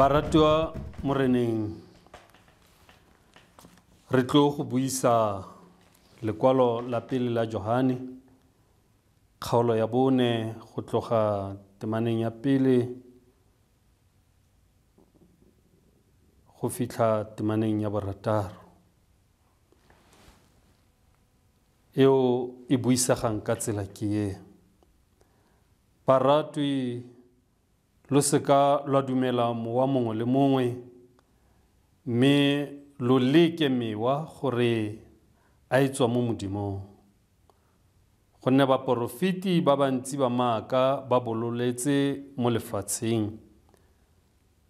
Baratiwa moreneng, re tlo go buisa lekwalo la pele la Johane, kgaolo ya 4 go tloga temaneng ya pele go fitlha temaneng ya 6. Eo e buisegang ka tsela ke e. Baratwi, lo seka lwa dumela mowa mongwe le mongwe, mme lo leke mewa gore a e tswa mo Modimong. Gonne baporofeti ba bantsi ba maaka ba bololetse mo lefatsheng.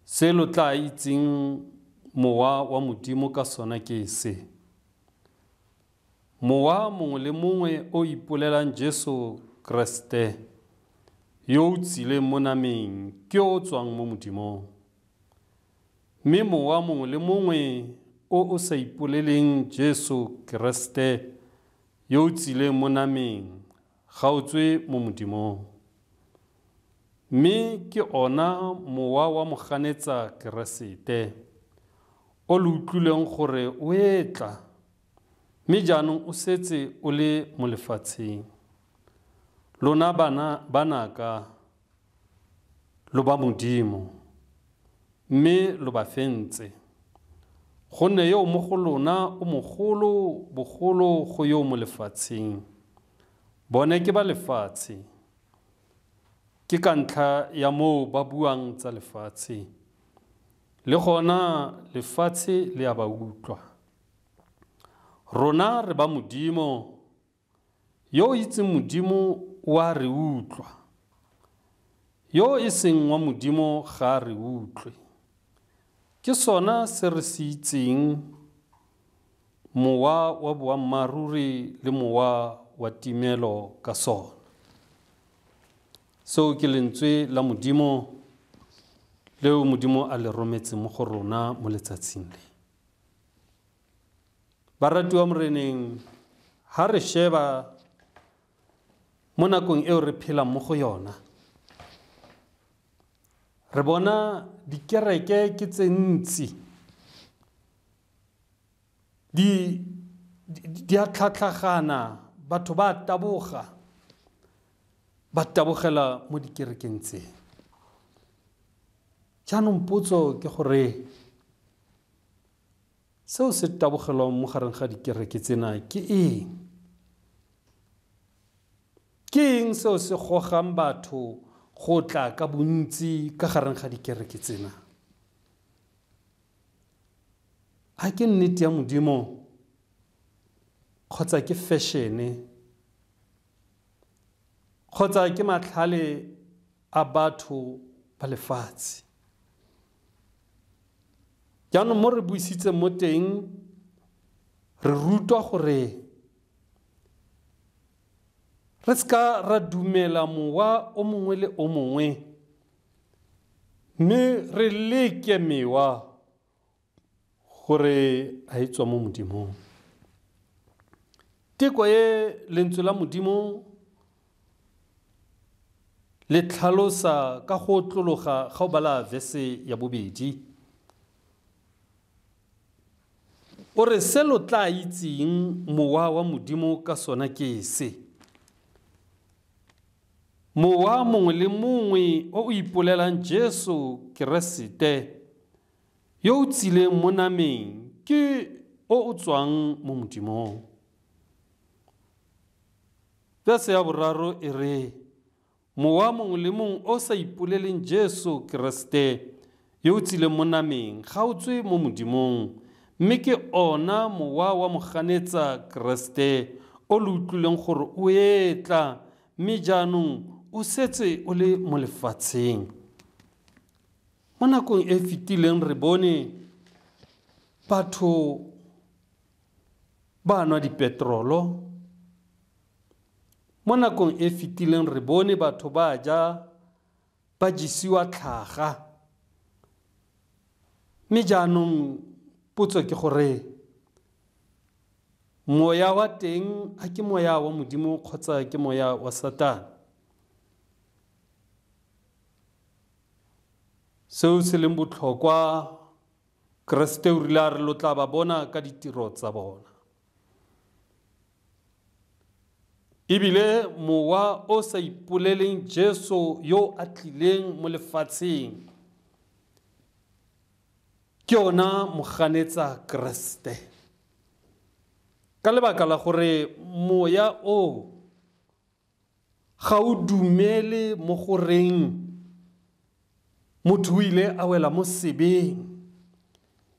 Se lo tla itseng mowa wa Modimo ka sona ke se. Mowa mongwe le mongwe o ipolelang Jesu Kreste yo o tsileng mo nameng ke o tswang mo Modimong. Mme mowa mongwe le mongwe o o sa ipoleleng Jesu Kreste yo o tsileng mo nameng ga o tswe mo Modimong. Mme ke ona mowa wa moganetsa Keresete o lo utlwileng gore o etla, mme jaanong o setse o le mo lefatsheng. Lona bana banaka lo ba Modimo, mme lo ba fentse. Gonne yo mo go lona o mogolo bogolo go yo mo lefatsheng. Bone ke ba lefatshe, ke ka ntlha ya moo ba buang tsa lefatshe. Le gona lefatshe le a ba utlwa. Rona re ba Modimo, yo o itseng Modimo o a re utlwa. Yo e seng wa Modimo ga a re utlwe. Ke sona se re se itseng mowa wa boammaaruri le mowa wa timelo ka sona. Seo ke lentswe la Modimo leo Modimo a le rometseng mo go rona mo letsatsing le. Baratiwa moreneng, ha re sheba mo nakong eo re phelang mo go yona, re bona dikereke ke tse ntsi di a tlhatlhagana, batho ba taboga, ba tabogela mo dikerekeng tse. Jaanong potso ke gore seo se tabogelwang mo gareng ga dikereke tsena ke eng? Ke eng seo se gogang batho go tla ka bontsi ka gareng ga dikereke tsena? A ke nnete ya Modimo kgotsa ke fashion-e kgotsa ke matlhale a batho ba lefatshe? Jaanong mo re buisitseng mo teng, re rutwa gore re seka ra dumela mowa o mongwe le o mongwe, mme re leke mewa gore a e tswa mo Modimong. Teko e lentswe la Modimo le tlhalosa ka go otlologa ga o bala verse ya 2. O re se lo tla itseng mowa wa Modimo ka sona ke se. Mowa mongwe le mongwe o o ipolelang Jesu Keresete yo o tsileng mo nameng ke o o tswang mo Modimong. Verse ya 3 e re mowa mongwe le mongwe o sa ipoleleng Jesu Keresete yo o tsileng mo nameng ga o tswe mo Modimong, mme ke ona mowa wa moganetsa Keresete o lo utlwileng gore o etla, mme jaanong o setse o le mo lefatsheng. Mo nakong e fetileng re bone batho ba nwa dipetrolo. Mo nakong e fetileng re bone batho ba ja, ba jesiwa tlhaga. Mme jaanong potso ke gore moya wa teng a ke moya wa Modimo kgotsa ke moya wa Satane? Seo se leng botlhokwa, Keresete o rile a re lo tla ba bona ka ditiro tsa bona. Ebile mowa o sa ipoleleng Jesu yo a tlileng mo lefatsheng ke ona moganetsa Keresete. Ka lebaka la gore moya o ga o dumele mo goreng motho o ile a wela mo sebeng.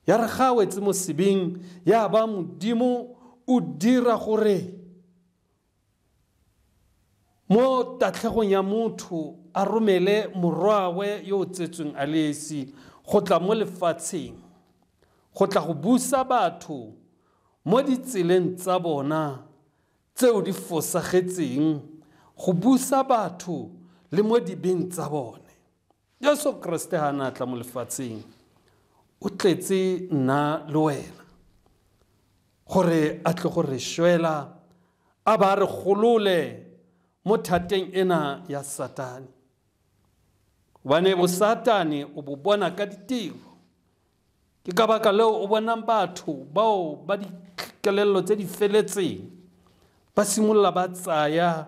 Ya re ga a wetse mo sebeng, ya ba Modimo o dira gore mo tatlhegong ya motho a romele morwawe yo o tsetsweng a le esi go tla mo lefatsheng, go tla go busa batho mo ditseleng tsa bona tseo di fosagetseng, go busa batho le mo dibeng tsa bone. Jesu Keresete ha a na tla mo lefatsheng, o tletse nna le wena gore a tle go re shwela, a ba re golole mo thateng ena ya Satane. Hobane bo Satane o bo bona ka ditiro. Ke ka baka leo o bonang batho bao ba dikelello tse di feletseng ba simolola ba tsaya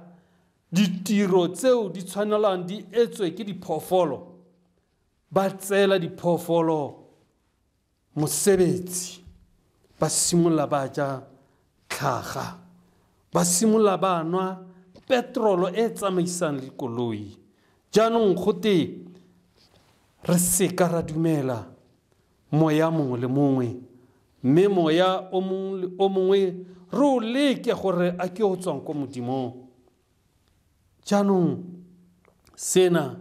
ditiro tseo di tshwanelang di etswe ke diphoofolo, ba tseela diphoofolo mosebetsi, ba simolola ba ja tlhaga, ba simolola ba nwa petrolo e tsamaisang dikoloi. Jaanong gote re seka ra dumela moya mongwe le mongwe, mme moya o mongwe le o mongwe re o leke gore a ke o tswang ko Modimong. Jaanong sena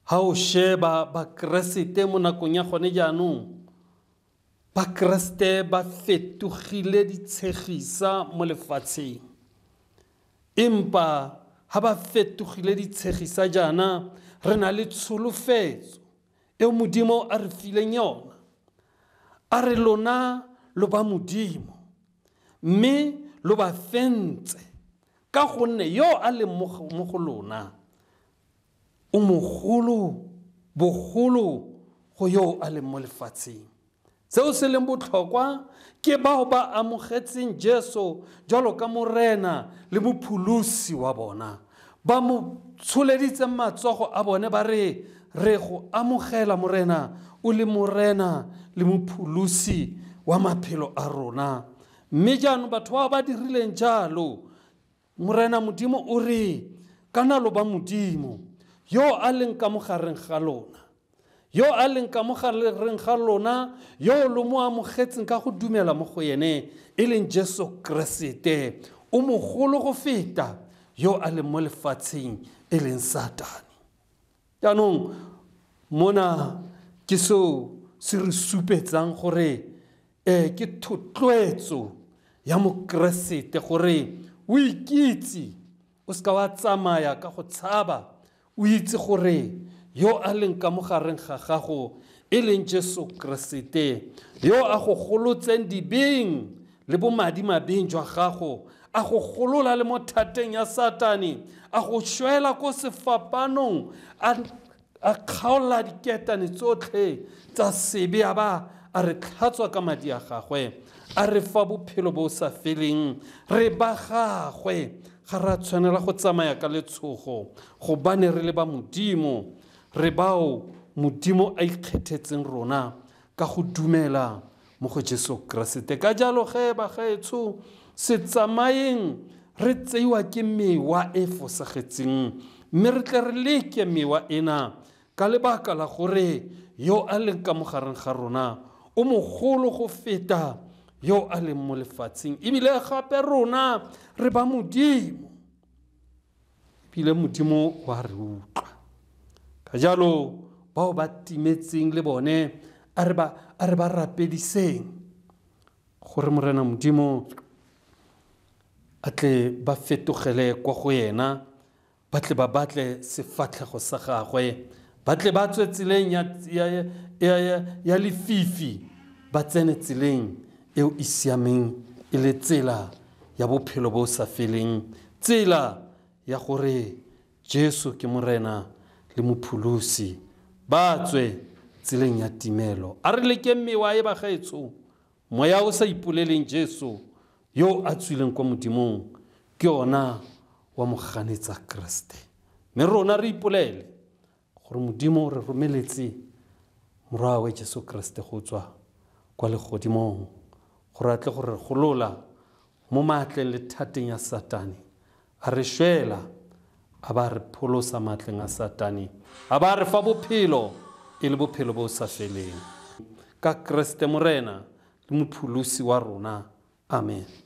ha o sheba Bakeresete mo nakong ya gone jaanong, Bakeresete ba fetogile ditshegisa mo lefatsheng. Empa ha ba fetogile ditshegisa jaana, re na le tsholofetso eo Modimo a re fileng yona. A re lona lo ba Modimo, mme lo ba fentse, ka gonne yo a leng mo go lona o mogolo bogolo go yo a leng mo lefatsheng. Seo se leng botlhokwa ke bao ba amogetseng Jesu jwalo ka Morena le Mopholosi wa bona, ba mo tsholeditseng matsogo a bone ba re, re go amogela Morena, o le Morena le Mopholosi wa maphelo a rona. Mme jaanong batho bao ba dirileng jalo, Morena Modimo o re, kana lo ba Modimo yo a leng ka mo gareng ga lona, yo a leng ka mo gareng ga lona, yo lo mo amogetseng ka go dumela mo go ene, e leng Jesu Keresete, o mogolo go feta yo a leng mo lefatsheng, e leng Satane. Jaanong mona ke seo se re supetsang gore ke thotloetso ya Mokeresete gore o ikitse, o seka wa tsamaya ka go tshaba, o itse gore yo a leng ka mo gareng ga gago, e leng Jesu Keresete, yo a go golotseng dibeng le bomadimabeng jwa gago, a go golola le mo thateng ya Satane, a go shwela ko sefapanong, a kgaola diketane tsotlhe tsa sebe, a ba a re tlhatswa ka madi a gagwe, a re fa bophelo bo sa feleng. Re ba gagwe, ga re a tshwanela go tsamaya ka letshogo, gobane re le ba Modimo, re bao Modimo a ikgethetseng rona ka go dumela mo go Jesu Keresete. Ka jalo ge bagaetsho, se tsamayeng re tseiwa ke mewa e fosagetseng, mme re tle re leke mewa ena ka lebaka la gore yo a leng ka mo gareng ga rona o mogolo go feta yo a leng mo lefatsheng. Ebile gape rona re ba Modimo, ebile Modimo wa re utlwa. Ka jalo bao ba timetseng le bone a re ba rapediseng gore Morena Modimo a tle ba fetogele kwa go yena, ba tle ba batle sefatlhego sa gagwe, ba tle ba tswe tseleng ya lefifi, ba tsene tseleng eo e siameng, e le tsela ya bophelo bo sa feleng, tsela ya gore Jesu ke Morena le Mopholosi Ba tswe tseleng ya timelo. A re lekeng mewa e bagaetsho, moya o sa ipoleleng Jesu yo a tswileng kwa Modimong ke ona wa moganetsa Kriste. Mme rona re ipolele gore Modimo re romeletse morwawe Jesu Kriste go tswa kwa legodimong gore a tle go re golola mo maatleng le thateng ya Satane. A re shwela, a ba re pholosa maatleng a Satane, a ba re fa bophelo e le bophelo bo sa feleng. Ka Kriste Morena le mopholosi wa rona. Amen.